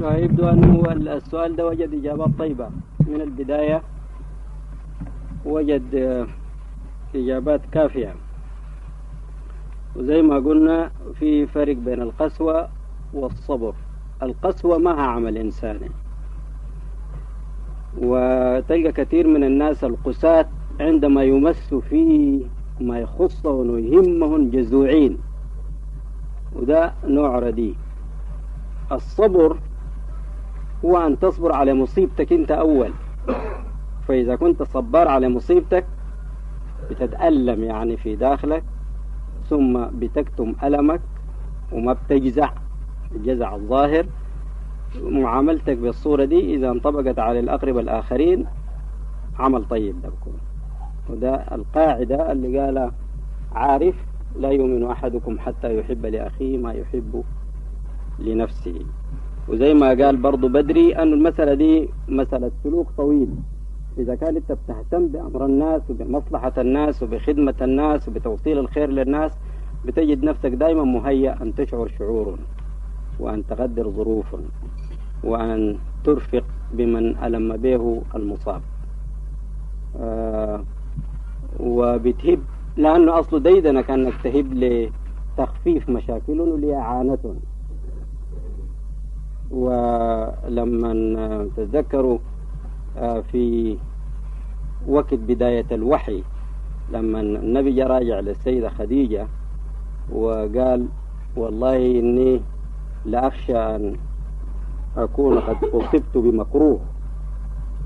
يبدو أنه السؤال ده وجد إجابات طيبة من البداية، وجد إجابات كافية. وزي ما قلنا في فرق بين القسوة والصبر. القسوة ما هي عمل إنساني، وتلقى كثير من الناس القساة عندما يمس فيه ما يخصهم ويهمهم جزوعين، وده نوع رديء. الصبر هو أن تصبر على مصيبتك أنت أول، فإذا كنت صبار على مصيبتك بتتألم يعني في داخلك، ثم بتكتم ألمك وما بتجزع الجزع الظاهر. معاملتك بالصورة دي إذا انطبقت على الأقرب الآخرين عمل طيب ده بكون. وده القاعدة اللي قالها عارف: لا يؤمن أحدكم حتى يحب لأخيه ما يحب لنفسه. وزي ما قال برضو بدري أن المسألة دي مسألة سلوك طويل. إذا كانت أنت بتهتم بأمر الناس وبمصلحة الناس وبخدمة الناس وبتوصيل الخير للناس، بتجد نفسك دائما مهيأ أن تشعر شعور، وأن تقدر ظروف، وأن ترفق بمن ألم به المصاب. وبتهب، لأنه أصله ديدنك أنك تهب لتخفيف مشاكلهم ولإعانتهم. ولما تتذكروا في وقت بداية الوحي، لما النبي جاء راجع للسيدة خديجة وقال: والله إني لأخشى أن أكون قد أصبت بمكروه،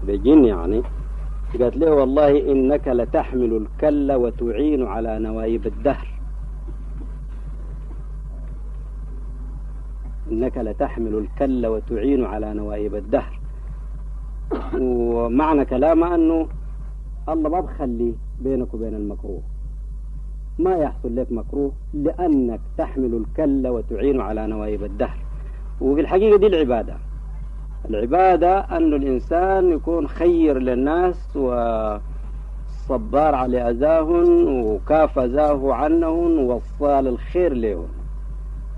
بجن يعني. قالت له: والله إنك لتحمل الكل وتعين على نوائب الدهر. إنك لتحمل الكل وتعين على نوائب الدهر. ومعنى كلامه أنه الله ما بخلي بينك وبين المكروه، ما يحصل لك مكروه لأنك تحمل الكل وتعين على نوائب الدهر. وفي الحقيقة دي العبادة، العبادة أن الإنسان يكون خير للناس وصبار على أذاهن وكاف أذاه عنهن ووصال الخير لهم.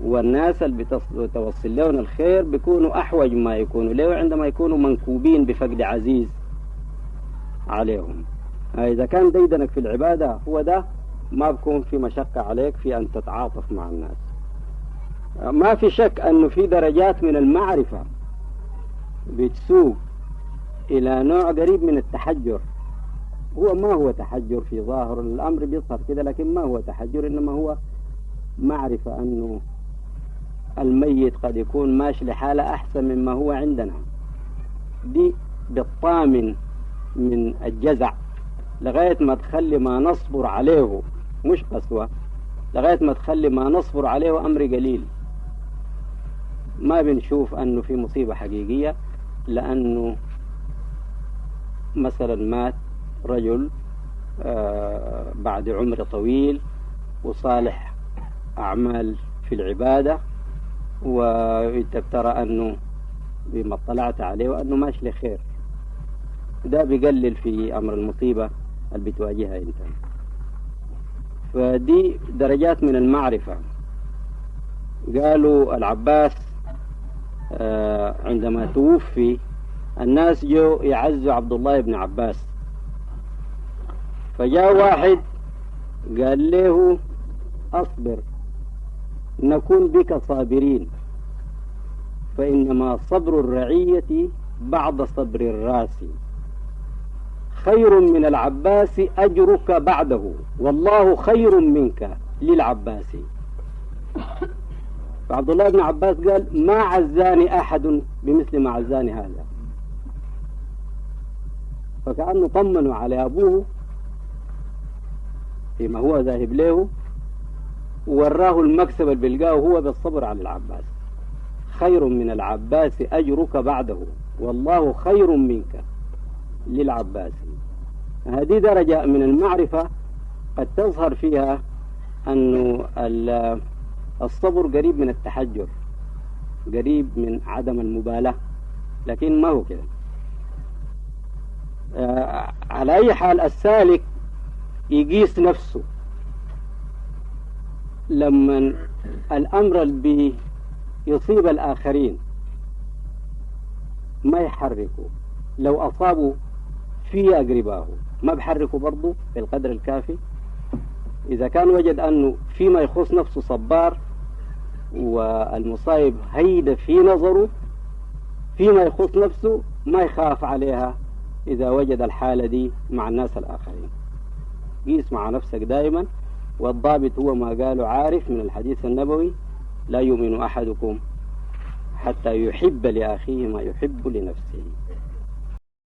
والناس اللي بتوصل لهم الخير بيكونوا أحوج ما يكونوا له عندما يكونوا منكوبين بفقد عزيز عليهم. إذا كان ديدنك في العبادة هو ده، ما بكون في مشقة عليك في أن تتعاطف مع الناس. ما في شك أنه في درجات من المعرفة بتسوق إلى نوع قريب من التحجر. هو ما هو تحجر في ظاهر الأمر بيظهر كده، لكن ما هو تحجر، إنما هو معرفة أنه الميت قد يكون ماشي لحالة أحسن مما هو عندنا. دي بالطامن من الجزع لغاية ما تخلي ما نصبر عليه، مش قسوة، لغاية ما تخلي ما نصبر عليه أمر قليل. ما بنشوف أنه في مصيبة حقيقية، لأنه مثلا مات رجل بعد عمر طويل وصالح أعمال في العبادة، وانت بترى أنه بما اطلعت عليه وأنه ماشي لخير، ده بيقلل في أمر المصيبة اللي بتواجهها أنت. فدي درجات من المعرفة. قالوا العباس عندما توفي الناس جو يعزوا عبد الله بن عباس، فجاء واحد قال له: أصبر نكون بك صابرين، فإنما صبر الرعية بعد صبر الراس خير من العباس أجرك بعده، والله خير منك للعباس. فعبد الله بن عباس قال: ما عزاني أحد بمثل ما عزاني هذا. فكأنه طمنوا على أبوه فيما هو ذاهب له، ووراه المكسب اللي بيلقاه هو بالصبر على العباس. خير من العباس أجرك بعده، والله خير منك للعباس. هذه درجة من المعرفة قد تظهر فيها أنه الصبر قريب من التحجر، قريب من عدم المبالاة، لكن ما هو كده. على أي حال السالك يقيس نفسه لما الأمر اللي بيصيب الآخرين ما يحركوا، لو أصابوا في أقرباه ما بحركوا برضه بالقدر الكافي. إذا كان وجد أنه فيما يخص نفسه صبار والمصايب هيدة في نظره فيما يخص نفسه ما يخاف عليها إذا وجد الحالة دي مع الناس الآخرين. قيس مع نفسك دائما، والضابط هو ما قاله عارف من الحديث النبوي: لا يؤمن أحدكم حتى يحب لأخيه ما يحب لنفسه.